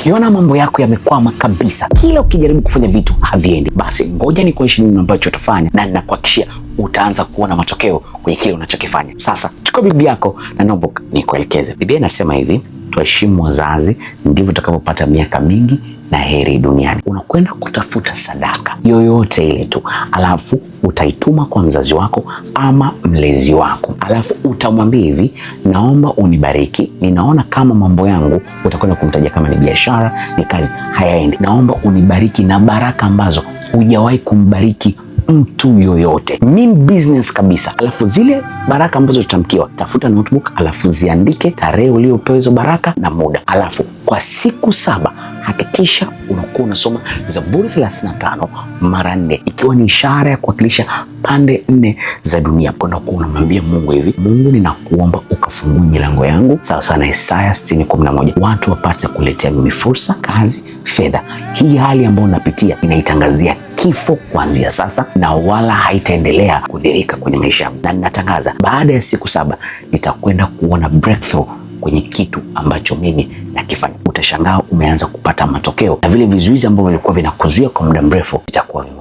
Ukiona mambo yako yamekwama kabisa, kila ukijaribu kufanya vitu haviendi, basi ngoja nikuonyeshe nini ambacho utafanya, na ninakuhakikishia utaanza kuona matokeo kwenye kile unachokifanya. Sasa chukua Biblia yako na notebook nikuelekeze. Biblia inasema hivi: tuheshimu wazazi, ndivyo tutakavyopata miaka mingi na heri duniani. Unakwenda kutafuta sadaka yoyote ile tu, alafu utaituma kwa mzazi wako ama mlezi wako, alafu utamwambia hivi, naomba unibariki, ninaona kama mambo yangu, utakwenda kumtaja kama ni biashara, ni kazi, hayaendi, naomba unibariki na baraka ambazo hujawahi kumbariki mtu yoyote, ni business kabisa. Alafu zile baraka ambazo tutamkiwa, tafuta notebook, alafu ziandike tarehe uliopewa hizo baraka na muda, alafu kwa siku 7 hakikisha unakuwa unasoma Zaburi 35 mara 4, ikiwa ni ishara ya kuwakilisha pande 4 za dunia. Unakuwa unamwambia Mungu hivi, Mungu, ninakuomba ukafungue milango yangu sawa sawa na Isaya 60:11, watu wapate kuletea mimi fursa, kazi, fedha. Hii hali ambayo unapitia inaitangazia kifo kuanzia sasa, na wala haitaendelea kudhirika kwenye maisha yangu, na ninatangaza baada ya siku 7 nitakwenda kuona breakthrough kwenye kitu ambacho mimi nakifanya. Utashangaa umeanza kupata matokeo na vile vizuizi ambavyo vilikuwa vinakuzuia kwa muda mrefu vitakuwa vimeondoka.